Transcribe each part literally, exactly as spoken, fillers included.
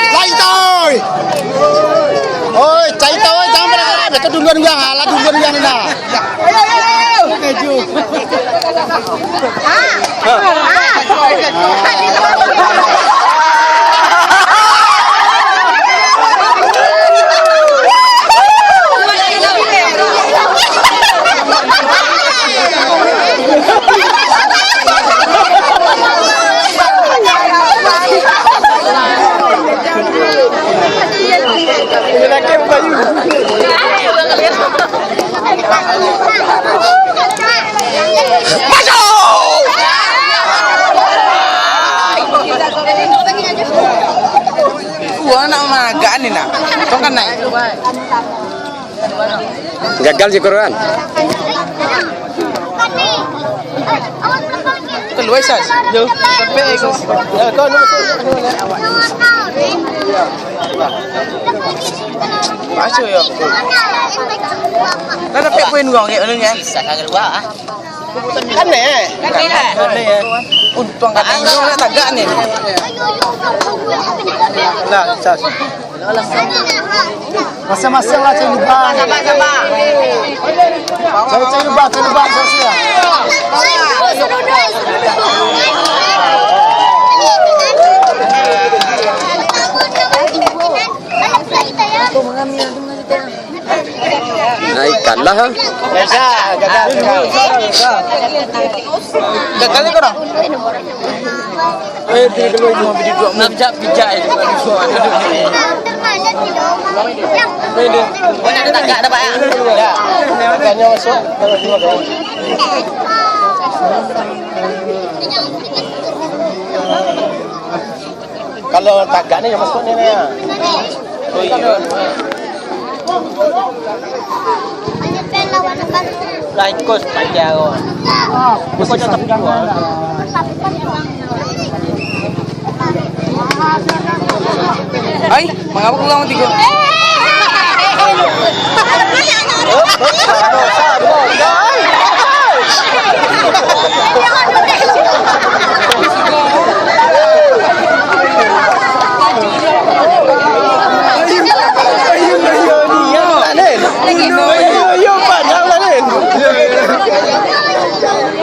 Lai, Toy! Oi, cai Toy, jangan pada karet. Betul duluan, Bang. Alah, duluan, Bang, ni, nah. Ayo, ayo, ayo. Keju. Wah, nak magak ni nak. Tong kan naik. Gagal si Korban. Keluar, Sas. Yo, sampai, Sas. Ya, kau nak masuk. Masuk, yo. Kan dapat poin dua, kayak mana ni, eh? Bisa kan keluar, ah. Kan, eh? Kan, eh? Untung kan ini nak tagak ni. Nah, Sas. Masing-masing lah cari lubang. Cari, cari lubang, cari lubang, selesai lah. Nah, kalah, ah. Gagal, gagal. Gagal ni korang? Eh, tiga kali lima, bidi dua. Nak pijak, pijak, eh. Boleh ada tagak dah, Pak, ya? Ya. Tagaknya masuk. Kalau tagak ni yang masuk ni, ni. Oh, iya. Lah, ikut saja, kawan. Ikut saja, kawan. Hai, mangapa kurang tiga?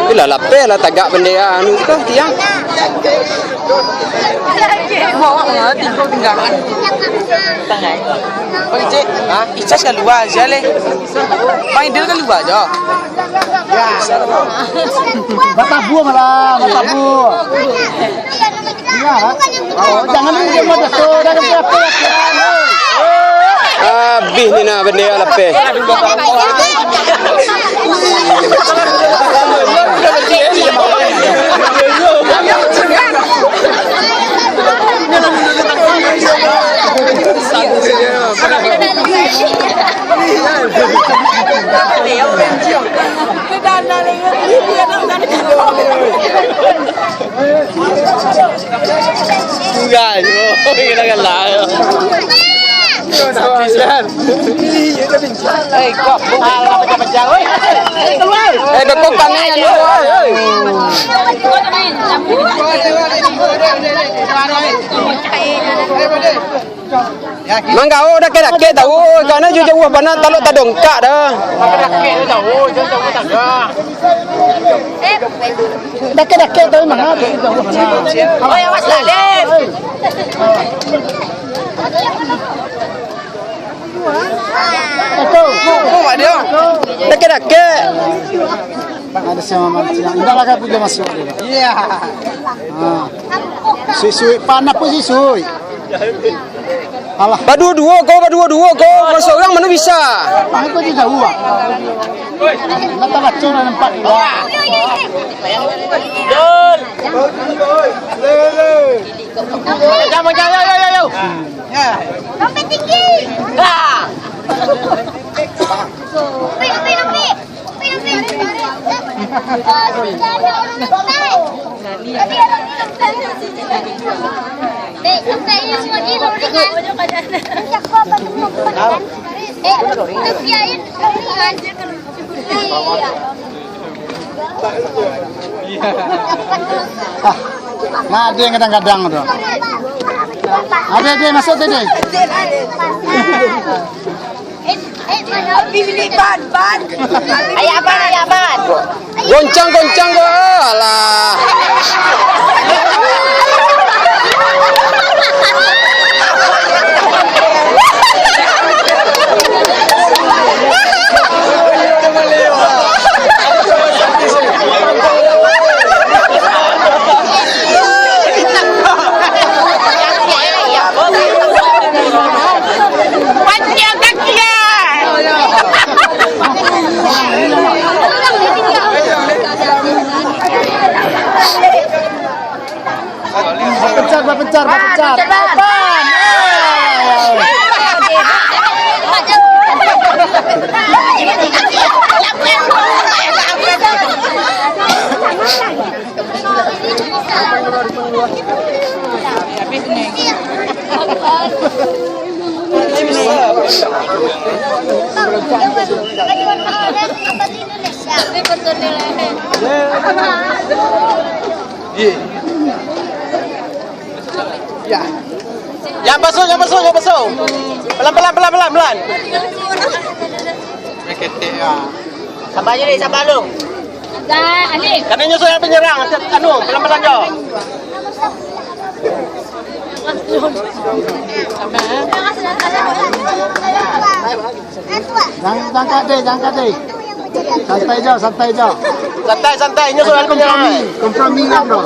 Itulah lapeh lah tagak bendera anu tu tiang. Bawa mah, tinggal tinggal. Tangai. Bang Icek, ha? Icas kaluar aja leh. Bang Idil kaluar aja. Batabua malah, batabua. Iya, ha? Oh, jangan dulu dia mah dah tu, dah kena apa latihan, oi. Habis ni nah bendera lapeh. Sudah, yo. Kena kalah, yo. Eh, kok, alah, pecah-pecah, oi. Eh, kok panas, oi, oi. Manggao dakek-dakek tahu, karena jauah-jauah bana talok tadongkak dah. Dakek-dakek tahu mana? Oi, awas lah, Lin. Itu. Dakek-dakek. Ada sama mancing. Udah lah, aku masuk. Iya. Ah. Sisui, panas pun sisui. Alah. Baduo-duo ko, baduo-duo ko. Kalau seorang mana bisa? Panas pun jauh, ah. Mata baca dah nampak. Jangan, jangan, yo, yo, yo, yo. Ya. Sampai tinggi. Ah. Ambil, ambil, ambil. Ambil, ambil. Oh, sudah ada orang lepas. Tadi ada orang lepas. Eh, tapi ayo semua di luar kan? Eh, tapi ayo luar kan? Iya. Ah, nah, ado yang kadang-kadang tu. Ado, ado, masuk tu, ado. Ban, ban. Ayah ban, ayah ban. Goncang, goncang, alah. Bapencar, bapencar, bapencar. Lapan. Ya. Jan basuh, jan basuh, jan basuh. Pelan, pelan, pelan, pelan, pelan. Sabar je, sabar lu. Agak, Alif. Kena nyusul yang penyerang, anu, pelan-pelan jo. Jangan, jangan angkat deh, jangan angkat deh. Santai jo, santai jo. Santai, santai, nyusul yang penyerang. Kompromi, kompromi lah, bro.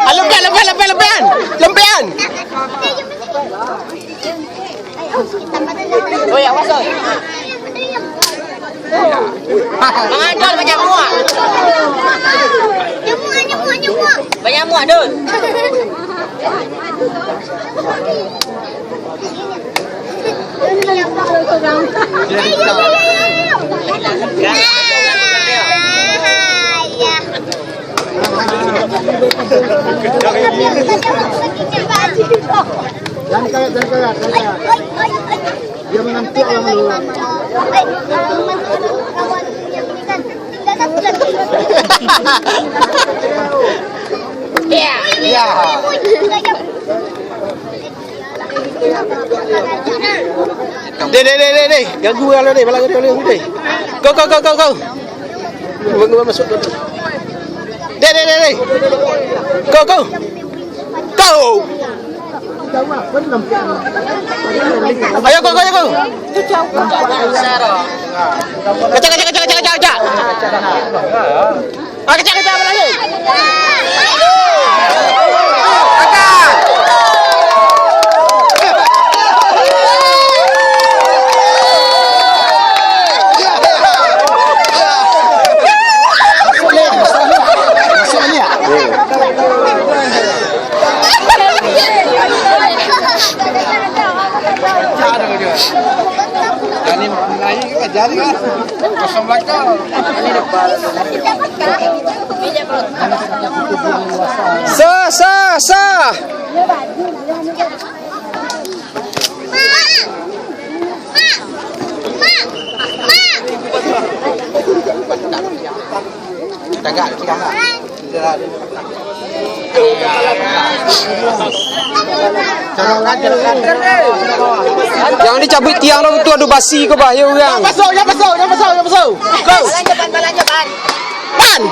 Lempean, lempean, lempean, lempean. Oi, awas, oi. Mangan, Dul, banyak muak. Nyamuk, nyamuk, nyamuk. Banyak muak, Dul. Jangan kayak, jangan kayak, jangan kayak. Dia mengantuk orang dulu. Iya. Iya. Deh, deh, deh, deh, deh. Ganggu kalau deh, malah ganggu, ganggu deh. Go, go, go, go, go. Ganggu masuk, go. Deh, deh, deh, deh. Go, go. Go. Ayo, go, go, ayo, go. Kacak, kacak, kacak, kacak, kacak, kacak. Ah, kacak, kacak, apa lagi? Angkat! Masuk ni, masuk ni, masuk ni, ya? Ini mulai aja nih, kan? Kosong belakang. Sah, sah, sah. Tagak, tagak. Jangan dicabuik tiang tu, tu ado basi ko, bahayo urang. Jangan basuh, jangan basuh, jangan basuh, jangan basuh. Go. Ban.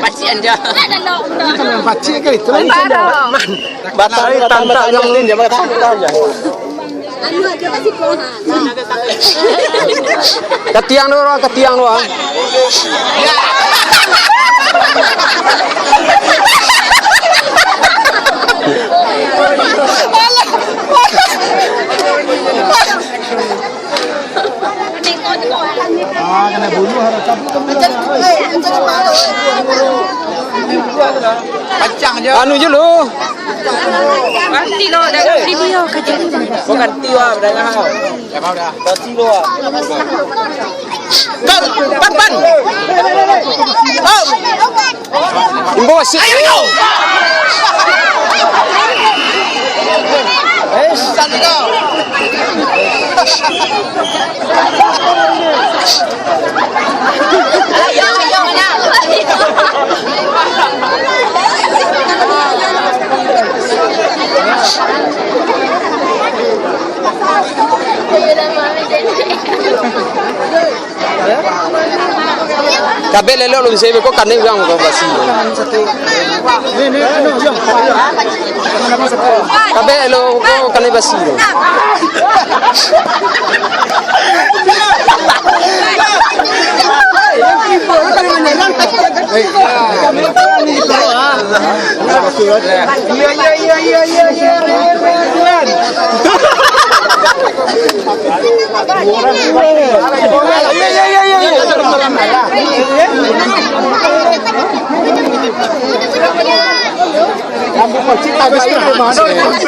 Pacik anja. Pacik ke itu? Batang, batang, batang, batang, batang. Katiang tu, orang katiang tu, ah. Ah, kena bunuh harus cabut. Pancang je. Anu je lu. Ganti lo, dah ganti dia, kacau. Kau ganti lah, dah ngah. Ganti lo. Kau, pan, pan. Kau. Imbau wasit. Ayo, ayo. Eh, satu. Kabek elok lun se, beko kanai urang ko basi. Kabek elok ko kanai basi. Iya, iya, iya, iya, iya, iya, iya, iya.